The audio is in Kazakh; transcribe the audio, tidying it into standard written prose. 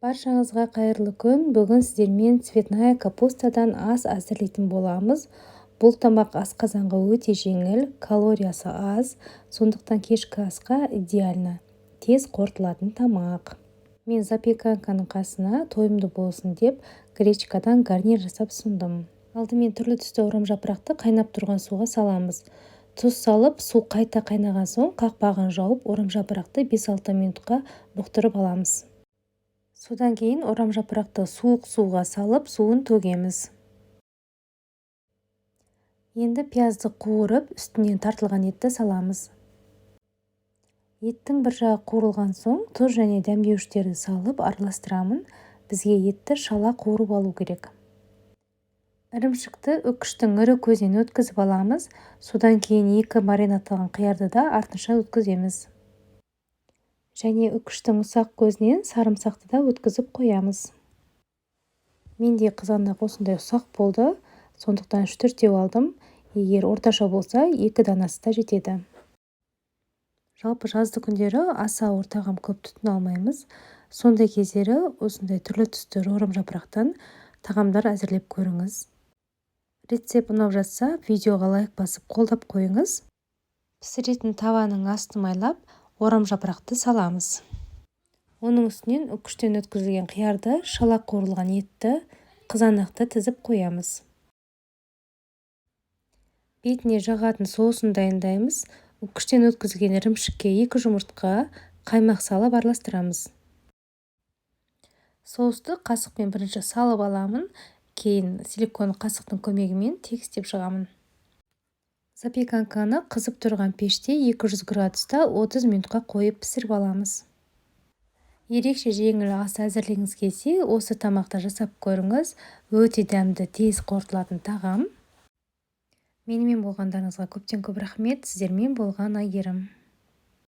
Баршаңызға қайырлы күн! Бүгін сіздермен цветная капустадан ас әзірлейтін боламыз. Бұл тамақ асқазанға өте жеңіл, калориясы аз, сондықтан кешкі асқа идеально, тез қорытылатын тамақ. Мен запеканканың қасына тойымды болсын деп гречкадан гарнир жасап ұсындым. Алдымен түрлі түсті орамжапырақты қайнап тұрған суға саламыз. Тұз салып, су қайта қайнаған соң қақпағын жауып, орамжапырақты 5-6 минутқа бұқтырып аламыз. Содан кейін орамжапырақты суық суға салып, суын төгеміз. Енді пиязды қуырып, үстінен тартылған етті саламыз. Еттің бір жағы қуырылған соң, тұз және дәмдеуіштерді салып араластырамын. Бізге етті шала қуырып алу керек. Ірімшікті үккіштің ірі көзінен өткізіп аламыз. Содан кейін екі маринадталған қиярды да артынша өткіземіз. Және үккіштің ұсақ көзінен сарымсақты да өткізіп қоямыз. Менде қызанақ осындай ұсақ болды, сондықтан үш-төртеу алдым. Егер орташа болса, екі данасы да жетеді. Жалпы, жазды күндері аса ауыр тағам көп тұтына алмаймыз. Сондай кездері осындай түрлі түсті орамжапырақтан тағамдар әзірлеп көріңіз. Рецепт ұнап жатса, видеоға лайк басып, қолдап қойыңыз. Пісіретін табаның астын майлап, орамжапырақты саламыз. Оның үстінен үккіштен өткізілген қиярды, шала қуырылған етті, қызанақты тізіп қоямыз. Бетіне жағатын соусын дайындаймыз. Үккіштен өткізілген ірімшікке екі жұмыртқа, қаймақ салып араластырамыз. Соусты қасықпен бірінші салып аламын, кейін силикон қасықтың көмегімен тегістеп шығамын. Запеканканы қызып тұрған пеште 200 градуста 30 минутқа қойып пісіріп аламыз. Ерекше жеңіл ас әзірлегіңіз келсе, осы тамақты жасап көріңіз. Өте дәмді, тез қорытылатын тағам. Менімен болғандарыңызға көптен көп рахмет! Сіздермен болған Әйгерім.